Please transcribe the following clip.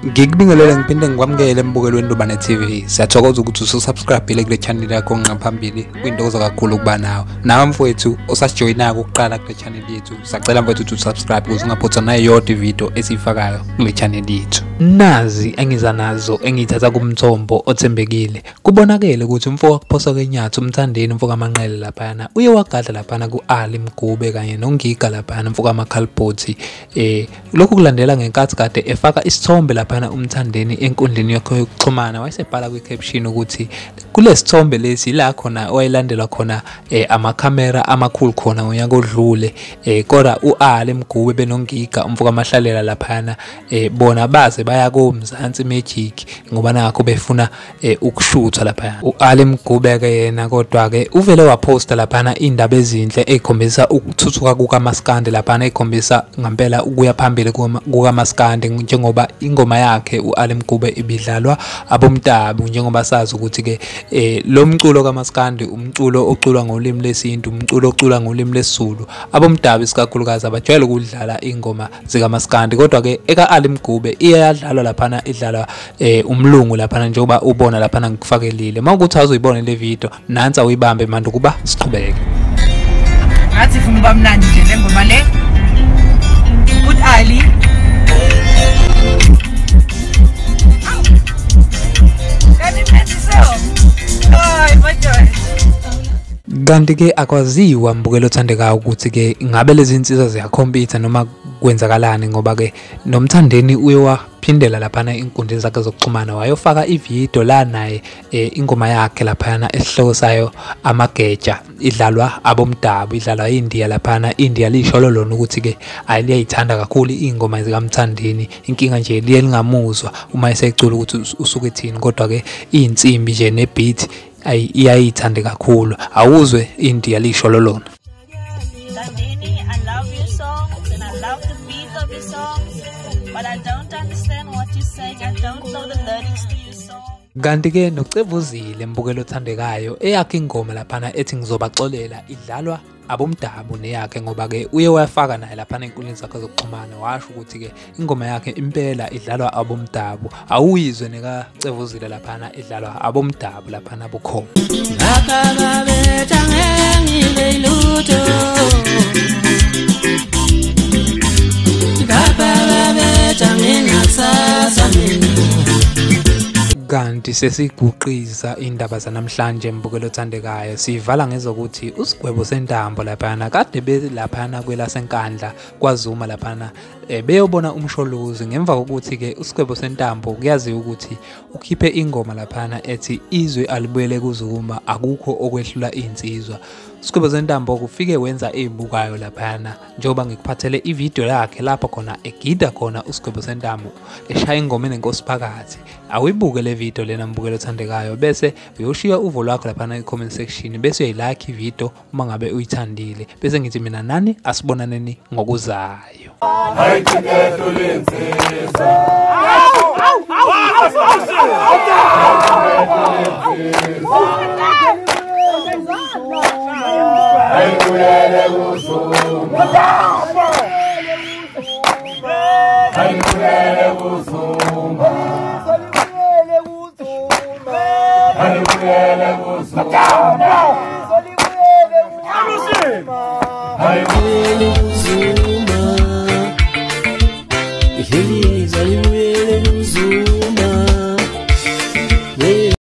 Ngikubingelele ngiphinde ngikwamukele embukelweni Ndubane TV. Siyathokoza ukuthi ususubscribe kule channel yakho ngaphambili. Kuyintokozo kakhulu ukuba nawe. Nawe mfowethu osasijoyinayo ukuqala kule channel yethu, sacela mfowethu ukuthi usubscribe ukuze ungaphothwa nayodwa ivideo esiyifakayo kule channel yethu. Nazi engiza nazo engithatha kumthombo othembekile. Kubonakele ukuthi umfo wakuphosa kenyathi uMthandeni umfo kaManqele laphana uye wagadla laphana ku-Ali Mgube kanye noNgiga laphana umfo kaMakhalibhothi. Lokhu kulandela ngenkathi kade efaka isithombe laphana uMthandeni enkundleni yakhe yokuxhumana, wayesebhala kwi-caption ukuthi kulesithombe lesi la khona owayelandelwa khona amakhamera amakhulu khona ngonyaka odlule, kodwa u-Ali Mgube benoNgiga umfo kaMahlalela laphana bona baze baya koMzansi Magic ngoba nakho befuna ukushutha laphana. U-Ali Mgube ke yena kodwa ke uvele waposta laphana indaba ezinhle ekhombisa ukuthuthuka kukaMaskandi laphana, ekhombisa ngempela ukuya phambili kukaMaskandi njengoba ingoma yakhe u-Ali Mgube ibidlalwa abomdabu, njengoba sazi ukuthi ke lo mculo kaMaskandi umculo oculwa ngolimi lesintu, umculo oculwa ngolimi lesiZulu. Abomdabu isikakhulukazi abajwayele ukudlala ingoma zikaMaskandi, kodwa ke eka-Ali Mgube iyadlalwa laphana, idlalwa umlungu laphana njengoba ubona laphana ngikufakelile. Mawukuthi awuzoyibona le video, nansi awuyibambe manje ukuba siqhubeke. Ngathi ifuna uba mnandi nje le ngoma le. Ali Kanti ke akwaziwa mbukelo othandekayo ukuthi ke ngabe lezi insizwa ziyakhompyutha noma kwenzakalani, ngoba ke noMthandeni uye waphindela laphana inkundleni zakhe zokuxhumana wayofaka ividiyo la naye ingoma yakhe laphana esihloko sayo Amageja, idlalwa abomdabu, idlalwa India laphana. India lisholo lona ukuthi ke ayiliyayithanda kakhulu ingoma zikaMthandeni, inkinga nje liye lingamuzwa uma esecula ukuthi usuke ethini, kodwa ke insimbi nje nebeat iyayithande kakhulu. Awuzwe India lisholo lona. I love your songs and I love the beat of your songs, but I don't understand what you're saying. I don't know the lyrics to your song. Kanti ke noCebuzile mbukelo othandekayo eyakhe ingoma laphana ethi Ngizobaxolela idlalwa abomdabu neyakhe, ngoba ke uye wafaka naye laphana enkundleni zakhe zokuxhumana washo ukuthi ke ingoma yakhe impela idlalwa abomdabu. Awuyizwe nekaCebuzile laphana idlalwa abomdabu laphana bukhoma. Kanti sesiguqiza indaba zanamhlanje mbukelo othandekayo, sivala ngezokuthi uSigwebo Sentambo laphana kade belaphana kwelaseNkandla kwaZuma laphana beyobona uMsholozi, ngemva kokuthi ke uSigwebo Sentambo kuyaziwa ukuthi ukhiphe ingoma laphana ethi izwe alibuyele kuZuma, akukho okwehlula insizwa. Sigwebo Sentambo kufike wenza ezibukayo laphana, njengoba ngikuphathele ivideo yakhe lapho khona egida khona uSigwebo Sentambo eshaya ingoma enenkosi phakathi. Awuyibuke le video lena mbukelo othandekayo, bese uyoshiya uvo lwakho laphana e-comment section, bese uyayilike ivideo uma ngabe uyithandile, bese ngithi mina nani asibonaneni ngokuzayo. Ayibuyele kuZuma.